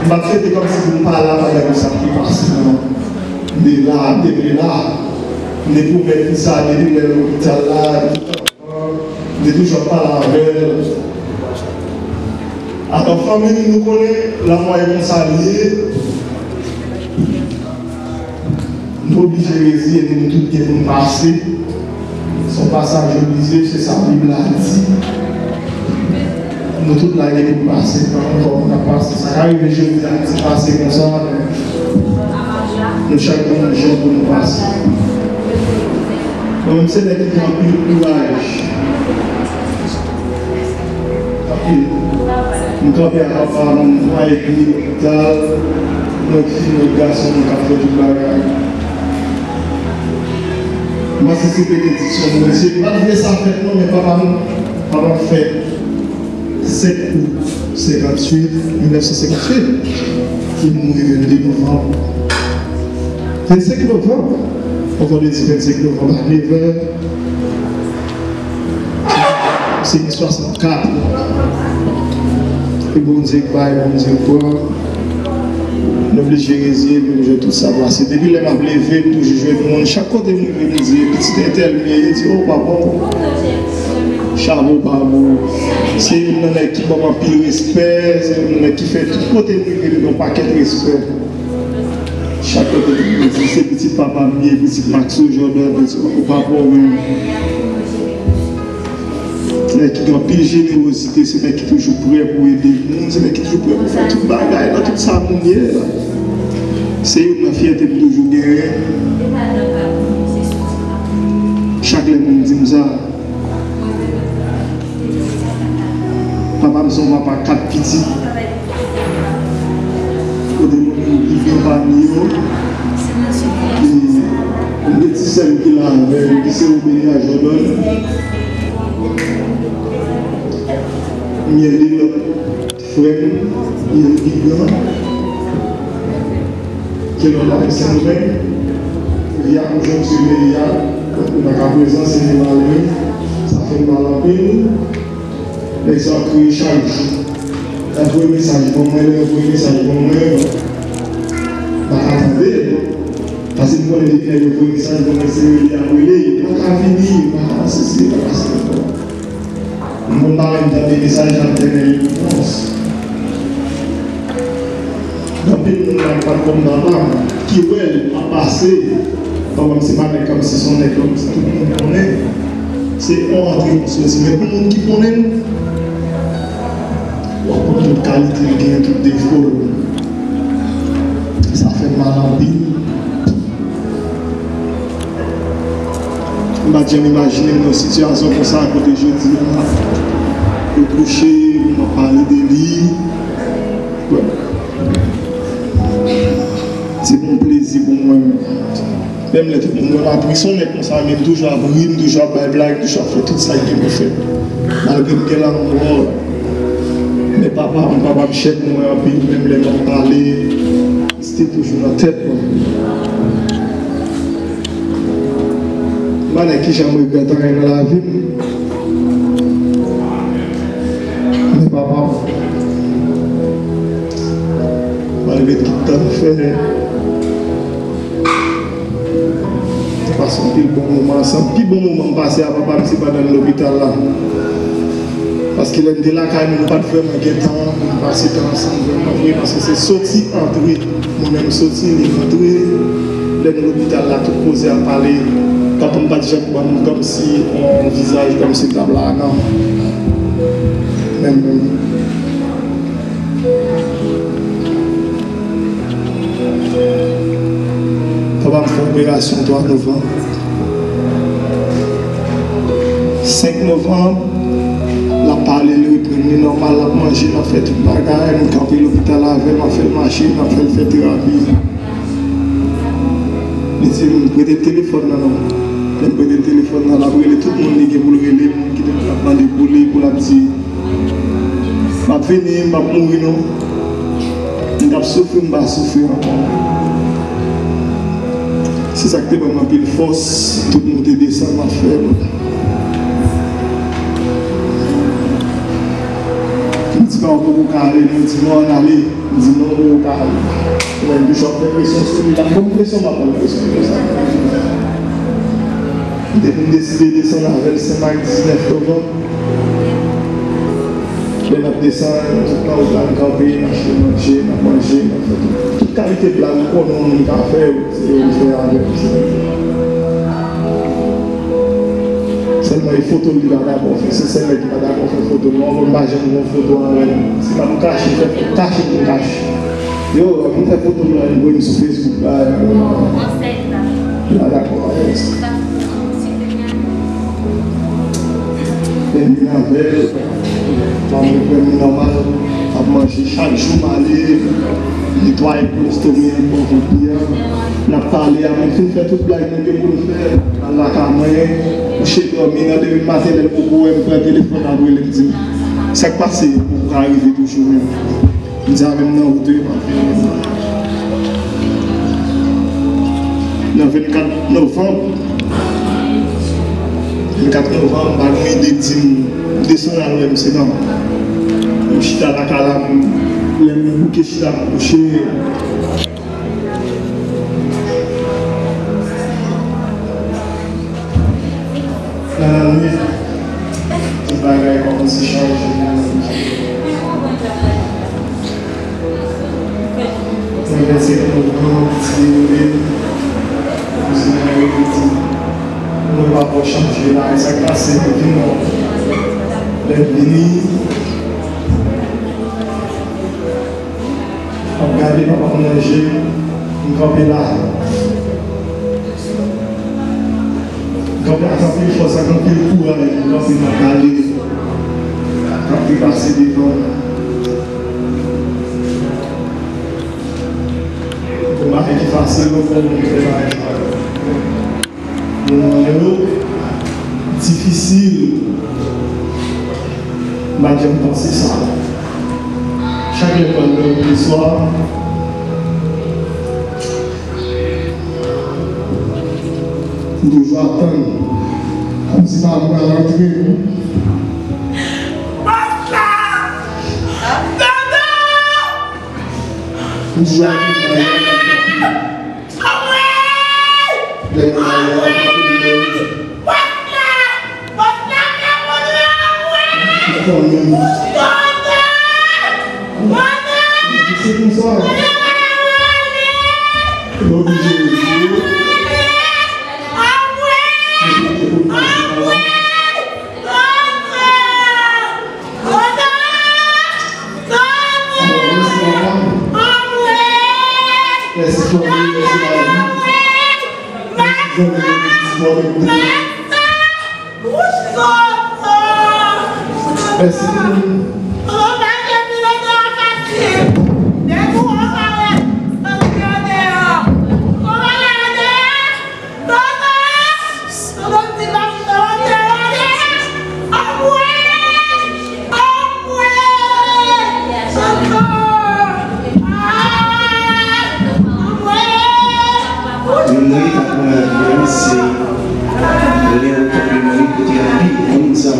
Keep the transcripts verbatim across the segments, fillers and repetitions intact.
M ap swete kòmsi pou m pa la pandan ke sa ki pase, non. M te la, m te vle la. M te pwomèt li sa depi lè lopital la, depi tan. M te toujou ap pale avè l. Atò, fanmi nou, nou konnen lanmò e konsa l ye. Nou oblije reziye nou, nou tout gen pou n pase. Se yon pasaj oblije, se sa Bib la di. Nou tout la gen pou n pase, nan yon fòm n ap pase. Sa ka rive jodi a, nou ti pase konsa, men nou chak gen yon jan pou nou pase. Mwen menm, se nèg ki gen anpil kouraj. Anpil. M kanpe ak papa m, mwen epi lopital, mwen fi, mwen gason, mwen k ap fè tout bagay. M panse se benediksyon Bondye. M pa t vle sa fèt non, men papa m, papa m fèt senk out senkanntuit, mil nèf san senkanntuit, ki mouri vennde novanm. Vennsenk novanm, on vandredi vennsenk novanm a nevè. Se ni swasannkat. E Bondye k bay, Bondye k pran. Nou oblije reziye pou nou jwenn tout sa pase. Depi lè m ap leve, m toujou jwenn moun. Chak kote m rive, m di, "Pitit entèl m ye?" Yo di, "O, papa w." Chapo ba ou. Se youn nan nèg ki ban m anpil respè. Se youn nan nèg ki fè tout kote m rive, li gen yon pakèt respè. Chak kote m rive, yo di, "Se pitit papa m ye, pitit Maxo Jordan." Yo di, "O, papa w menm." Nèg ki gen anpil jenerozite, se nèg ki toujou prè pou ede moun, se nèg ki toujou prè pou fè tout bagay nan tout sa moun ye la. Se youn nan fyète m toujou genyen. Chak lè moun di m sa, papa m se yon papa kat pitit. Kote nou menm ki gen pami yo. E m gen ti sè m ki la avè m, ki se Obelia Jordan. M gen de lòt frè m, m gen Vigan, ki nan Sendomeng. Li a konjonkti Obelia, donk, nan ka prezan, se li malere. Sa fè m mal anpil. Nèg sa yo kriye chak jou. Yo voye mesaj ban mwen, lè yo voye mesaj ban mwen, m pa ka tande. Paske m konnen depi nèg yo voye mesaj ban mwen, se rele y ap rele, yo pa ka vini, yo pa ka sesi, yo pa ka sela. M konn pa menm tande mesaj, m ap tande repons. Gen anpil moun la ki pa t konn papa m, ki wè l ap pase. Papa m se pa nèg kòmsi se yon nèg kòmsi tout moun konnen. Se yon antre yon soti. Men pou moun ki konnen l, w ap konn tout kalite l genyen, tout defo l. Sa fè m mal anpil. M pa t janm imajine m nan yon sitiyasyon konsa kote jodi a, yo kouche, m ap pale de li. Se pou yon plezi pou mwen. Menm lè tout moun wè m ap ri, se yon nèg konsa, men m toujou ap ri, m toujou ap bay blag, m toujou ap fè tout sa k gen pou fèt. Malgre m gen lanmò, men papa m, papa m chèk mwen anpil, menm lè m ap pale, li te toujou nan tèt mwen. M pa nèg ki janm regrèt anyen nan lavi m. Men papa m, malgre tout tan m fè, m pase anpil bon moman ansanm. Pi bon moman m pase a papa m, se pandan l lopital la. Paske lè n te lakay nou, nou pa t vrèman gen tan pou n pase tan ansanm vrèman vre, paske se soti antre. Mwen menm soti, li rantre. Lè n lopital la, tout koze ap pale. Papa m pa t janm ban m kòmsi yon vizaj kòmsi l t ap la a, non. Menm, menm. Papa m fè operasyon twa novanm. Senk novanm, l ap pale, l reprann li nòmal, l ap manje, l ap fè tout bagay. M kanpe lopital avè l, m ap fè l mache, m ap fè l fè terapi. Li di m, "Prete m telefòn nan non." Lè m prete l telefòn nan, l ap rele tout moun li gen pou l rele, moun ki te ap mande pou li, pou l ap di, "M ap vini, m p ap mouri non. M t ap soufri, m pa soufri ankò." Se sa k te ban m anpil fòs, tout moute desann m ap fè. M Ti pa w poko ka ale, mwen di non, ann ale. M di non, m poko ka ale. Lè Bishop fè presyon sou li, l ap ban m presyon, m ap ban l presyon konsa. M te fin deside desann avè l senk ak diznèf novanm. Lè n ap desann, tout nan wout la, n kanpe, n achte manje, n ap manje, n ap fè tout, tout kalite blag ou konnen yon moun ka fè, se yo l fè avè l. Sèlman e foto l li pa dakò fè, se sèl nèg ki pa dakò fè foto l. Mwen, mwen pa janm gen yon foto avè l. Si m ap kache, fè kache pou m kache. Yo, pou m fè foto m la, li voye m sou Facebook la. Li pa dakò avè sa. Lè m vin avè l, m ap reprann li nòmal, m ap manje chak jou, m ale netwaye kolestoni an, bon, pou pi an. N ap pale, apre n fin fè tout blag nou gen pou n fè, al lakay mwen, kouche dòmi, nan demen maten, lè l poko wè m, pran telefòn, ap rele m, di m, "Sa k pase?" Ou poko ka rive toujou menm. M di avè m nan wout wi, m ap vini. Nan vennkat novanm, vennkat novanm, m pa gen ide, di m desann al wè misye non. M chita lakay la, m, lè m bouke chita, m kouche. Nan lannwit, tout bagay kòmanse chanje. Nan vennsenk novanm, ti rele m, kouzen mwen rele m, di, "Mwen pa wè w chanje la, e sa k pase, mwen vin wè w." Lè m vini, m ap gade papa m nan je, m kanpe la. M kanpe ak anpil fòs, ak anpil kouraj, m kanpe, m ap gade sa k ap pase devan m. Yon bagay ki fasil, yon fò moun fè bagay sa yo. Moman yo difisil. M pa t janm panse sa. Chak lè m pral dòmi le swa, m toujou ap tann. Kòmsi pa m pral antre. M toujou ap tann. Mèsi fanmi, mèsi lavi. Mèsi zanmi, mèsi sipòtè m te gen. Mèsi fanmi. Youn nan ki ta pran lavi a, se lè yo tonbe nan ri kote anpil moun sa.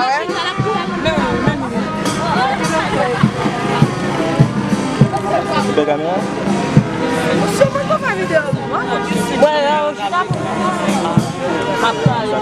Ou pè kamera? Sou mwen pou fè videyo pou mwen. Wè, yo, chita pou mwen. M ap pale.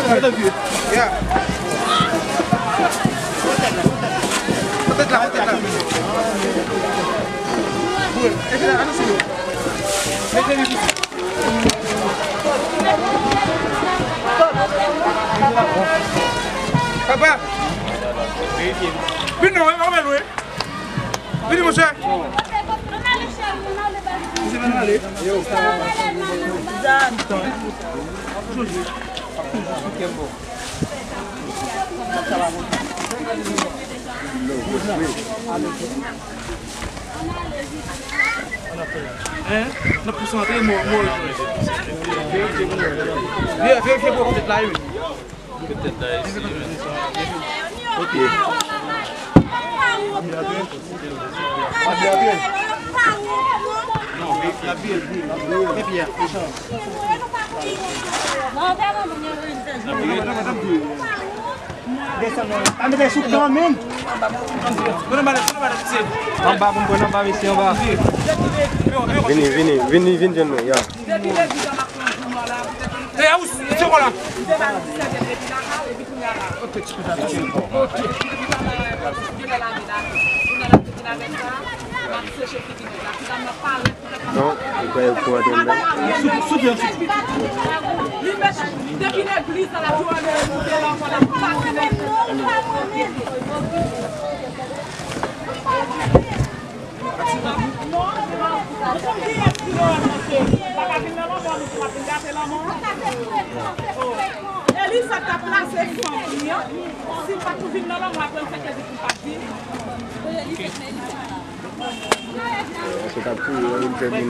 Ya. Pote la, pote la. Bon, e fè la, ann sou yo. Mete li. Papa. Vin non, e pa mwen lwe. Vini, monchè. Misye pa nan ale. Hein? N ap konsantre, mò, mò. Verifye, verifye pou kote la, wi. Petèt la isi, men. Ok. Desann non. Pa mete sou kan, men. Anba pou m pran anba, mesye, anba. Vini, vini, vini, vin jwenn mwen, ya. Depi legliz la m ap pran jounal la. E a ou se kon la. Non, ou kwè pou antre anndan. Li met depi legliz la, la tou anlè moute la, la pase. Elisa t ap plase fanmi an. Si l pa t vin nan lanmò, apre l fè Jezi pou l pa t vin. Se t ap touye, li fè vin.